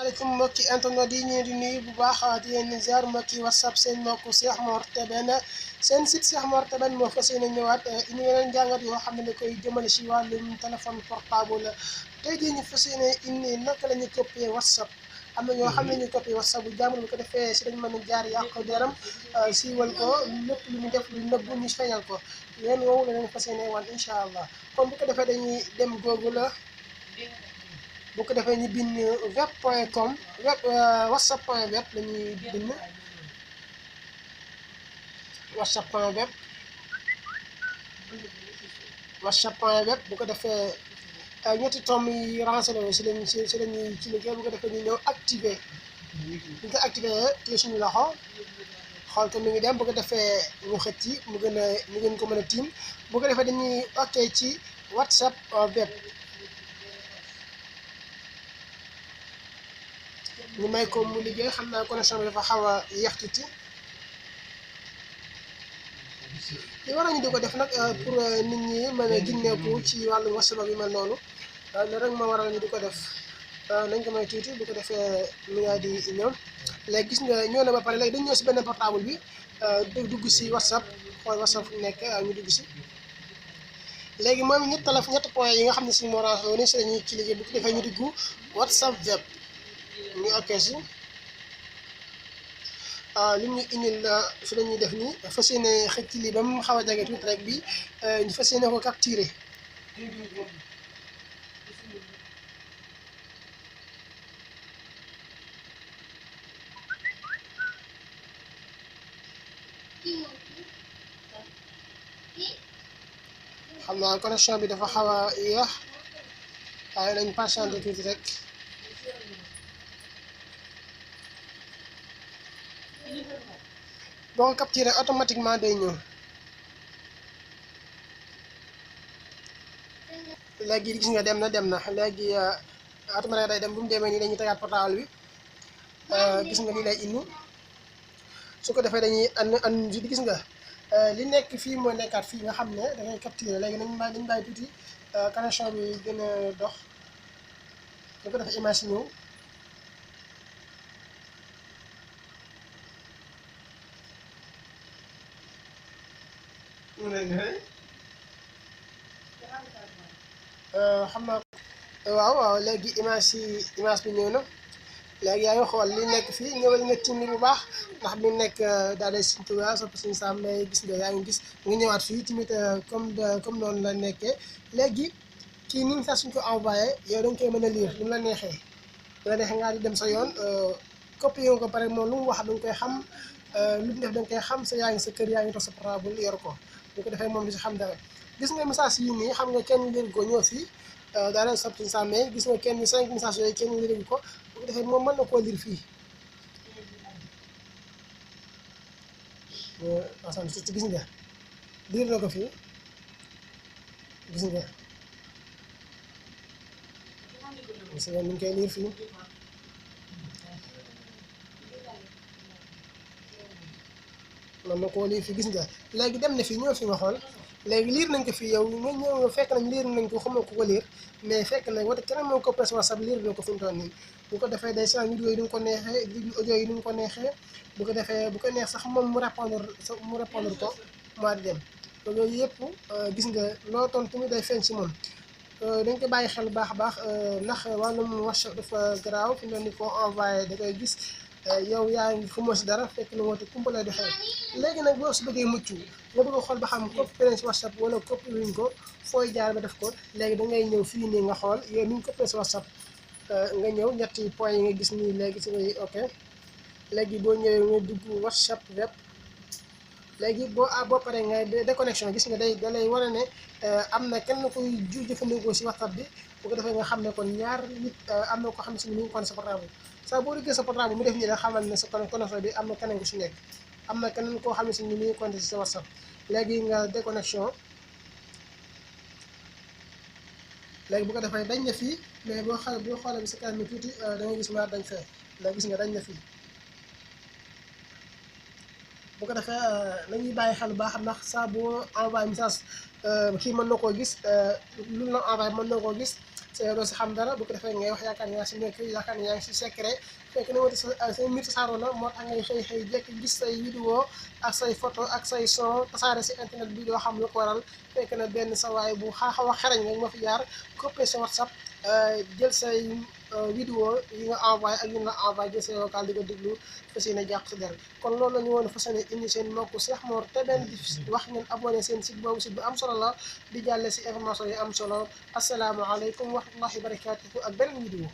maaleykum mbokki internet yi ñu di nuyu bu baax di leen ziar mbokki whatsapp seen mbokku Cheikh Mor Tébéne seen site Cheikh Mor Tébéne moo fas yéene ñëwaat indi yeneen jàngat yoo xam ne da koy jëmale si wàllum téléphone portable tey jii ñu fas yéene indi naka la ñuy copier whatsapp. am na ñoo xam ne ñu copier whatsapp bu jàmbur bu ko defee si dañ mën a jaar yàq deram siiwal ko lépp lu ñu def lu nëbbu ñu feeñal ko yoon woowu la leen fas yéene wan incha allah kon bu ko defee dañuy dem Google la. bu ko defee ñu bind web.com whatsapp.web la ñuy bind whatsapp.web bu ko defee ñetti tomb yi renseigné si lañuy ci liggéey bu ko defee ñu ñëw activé bu ko activé téye suñu loxo xool ko mi ngi dem bu ko defee ñu xëcc mu gën ko mën a tiim bu ko defee dañuy ok ci whatsapp web ñu may ko mu liggéey xam naa connexion bi dafa xaw a yéex tuuti li war ñu di ko def nag pour nit ñi mën a ginneeku ci wàllu whatsapp bi mel noonu loolu rek moo waral ñu di ko def nañ ko may tuuti bu ko defee mu ngi di ñëw léegi gis nga ñëw na ba pare léegi dañ ñëw si benn portable bi dugg si whatsapp xool whatsapp fu nekk ñu dugg si léegi moom ñett point yi nga xam ne si moo renseigné ni si la ñuy ci liggéey bu ko defee ñu dugg whatsapp web ñu ok si li ñu indil fi la ñuy def nii fas yéene xëcc lii ba mu xaw a jege tuuti rek bi ñu fas yéene ko capturé xam naa connexion bi dafa xaw a yéex waaye nañ patienté tuuti rek boo ko capturé automatiquement day ñëw léegi gis nga dem na léegi automatiquement day dem bu mu demee nii dañuy tegaat portable bi gis nga lii lay indi su ko defee dañuy an gis nga li nekk fii moo nekkaat fii nga xam ne da ngay capturé léegi dañ bàyyi tuuti connexion bi gën a dox su ko defee image yi ñëw xam naa waaw léegi image bi ñëw na léegi yaa ngi xool li nekk fii ñëwal nga timmi bu baax ndax bi nekk daal di Sëñ Tuubaa sopp Sëñ Saam mais gis nga yaa ngi gis nga ñëwaat fii tamit comme noonu la nekkee léegi kii ni sax suñ ko envoyé yow da nga koy mën a lire ni mu la neexee ngaa di dem sa yoon copié nga ko pare moom lu mu wax da nga koy xam lu mu def da nga koy xam sa yaa ngi sa kër yaa ngi toog sa portable yor ko bu ko defee moom di si xam dara gis nga message yi nii xam nga kenn lire ko ñëw fii daal sopp Sëñ Saam mais gis nga kenn 5 messages yooyu kenn lire ko bu ko defee moom mën na koo lire fii asan si gis nga lire na ko fii gis nga ni ñu koy lire fii mën na koo lire fii gis nga léegi dem na fii ñëw fi nga xool léegi liir nañ ko fii yow nga ñëw fekk nañ liir nañ ko xamoo ko liir mais fekk nañ wala keneen moo ko presse whatsapp liir na ko fi mu toll nii bu ko defee day saa vidéo yi du nga ko neexee audio yi du nga ko neexee bu ko defee bu ko neex sax moom mu répondre ko moo di dem loolu yëpp gis nga loo tontu mi day feeñ si moom dañ ko bàyyi xel baax a baax ndax wàllum whatsapp dafa garaaw fi mu ne ni ko envoyé da koy gis yow yaa ngi xamoo si dara fekk na woote kumpa lay doxee léegi nag boo si bëggee mucc nga bëgg a xool ba xam copié nañ si whatsapp wala copié wuñ ko fooy jaar ba def ko léegi da ngay ñëw fii nii nga xool yow ni ñu copié si whatsapp nga ñëw ñetti point yi nga gis nii léegi si ngay ok léegi boo ñëwee nga dugg whatsapp web léegi boo paree nga déconnexion gis nga da lay wane ne am na kenn koy jëfandikoo si whatsapp bi bu ko defee nga xam ne kon ñaar nit am na ko xam ne si ni ñu kon sa portable saa boo duggee sa portable mu def nii rek xamal ne sa connexion bi am na keneen ku si nekk am na keneen koo xam ne si ni muy compté si sa whatsapp léegi nga déconnexion léegi bu ko defee dañ na fii mais boo xoolee bi sa kanam tuuti da ngay gis maar dañ fee léegi gis nga dañ na fii bu ko defee nañuy bàyyi xel bu baax ndax saa boo envoyé message kii mën na koo gis lu la envoyé mën na koo gis sa yow doo si xam dara bu ko defee ngay wax yaakaar ne yaa si nekk yaakaar ne yaa ngi si secret fekk ne wati say mbir tasaaroo na moo tax ngay xëy jekk gis say vidéo ak say photo ak say son tasaare si internet bi doo xam lu ko waral fekk na benn sa waay bu xaaxaw a xarañ rek moo fi jaar coppee sa WhatsApp jël say vidéo yi nga envoyé ak yi nga envoyé jël say vocal di ko déglu fas yéene jàpp si der kon loolu la ñu woon fas yéene indi seen mbokku Cheikh Mor Tbn di wax ngeen abonné seen site boobu site bu am solo la di jàlle si information yi am solo asalaamaaleykum wa rahmatullahi wa barakatuhu ak beneen vidéo